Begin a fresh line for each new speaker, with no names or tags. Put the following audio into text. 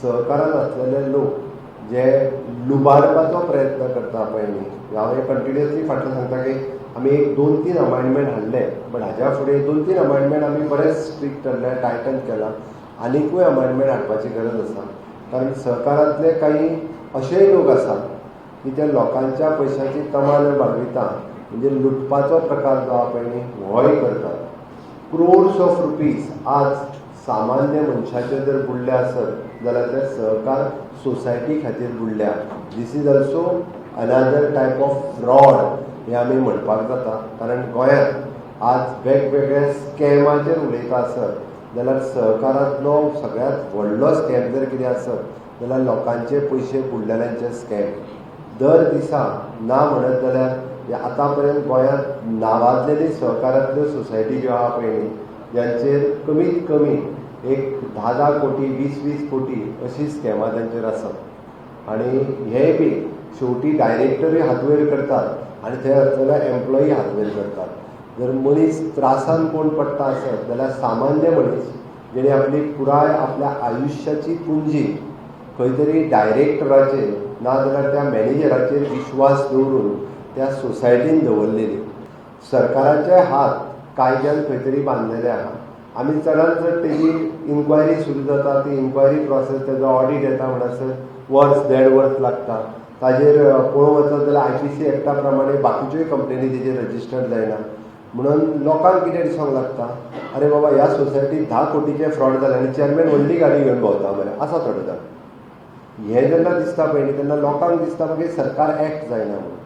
सहकारान आसलेले लोक जे लुबाडपाचो प्रयत्न करता पळय न्ही, हांव हें कंटिन्युअसली फाटल्यान सांगता की आमी एक दोन तीन अमेंडमेंट हाडले, बट हाज्या फुडें दोन तीन अमेंडमेंट आमी बरेच स्ट्रिक्ट हाडले, टायटन केला. आनिकूय अमेंडमेंट हाडपाची गरज आसा, कारण सहकारांतले काही अशेय लोक आसात की ते लोकांच्या पयशाची तमान बाळगिता, म्हणजे लुटपाचो प्रकार जो आहा पळय न्ही, होय करतात. क्रोर्स ऑफ रुपीज आज सामान्य मनशाचे जर बुडले आसत जाल्यार ते सहकार सोसायटी खातीर बुडल्या. This is also another type of fraud हें आमी म्हणपाक जाता, कारण गोंयांत आज वेगवेगळे स्कॅमाचेर उलयता आसत जाल्यार सहकारांतलो सगळ्यांत व्हडलो स्कॅम जर कितें आसत जाल्यार लोकांचे पयशे बुडलेल्यांचे स्कॅम. दर दिसा ना म्हणत जाल्यार आतां पर्यंत गोंयांत नांवाजलेली सहकारांतल्यो सोसायटी ज्यो आहा पळय न्ही, ज्यांचेर कमीत कमी एक धा धा कोटी, वीस वीस कोटी अशी स्कॅमां तांचेर आसात. आनी हे बी शेवटी डायरेक्टरूय हात वयर करतात आनी थंय आसलेलो एम्प्लॉई हात वयर करतात. जर मनीस त्रासान कोण पडटा आसत जाल्यार सामान्य मनीस, जेणे आपली पुराय आपल्या आयुश्याची पुंजी खंय तरी डायरेक्टराचेर ना जाल्यार त्या मॅनेजराचेर विश्वास दवरून त्या सोसायटीन दवरलेली. सरकाराचे हात कायद्यान खंय तरी बांदलेले आहा. आमी चडान चड तेजी इन्क्वायरी सुरू जाता, ती इन्क्वायरी प्रोसेस, तेजो ऑडीट येता म्हणसर वर्स देड वर्स लागता. ताजेर पळोवंक वचत जाल्यार आयपीसी एक्टा प्रमाणे बाकीच्योय कंप्लेनी तेजेर रजिस्टर्ड जायना. म्हणून लोकांक कितें दिसोंक लागता, अरे बाबा, ह्या सोसायटीत 10 कोटीचे फ्रॉड जाले आनी चेअरमॅन व्हडली गाडी घेवन भोंवता मरे. आसा थोडे जाण. हें जेन्ना दिसता पळय न्ही, तेन्ना लोकांक दिसता मागीर सरकार एक्ट जायना म्हणून.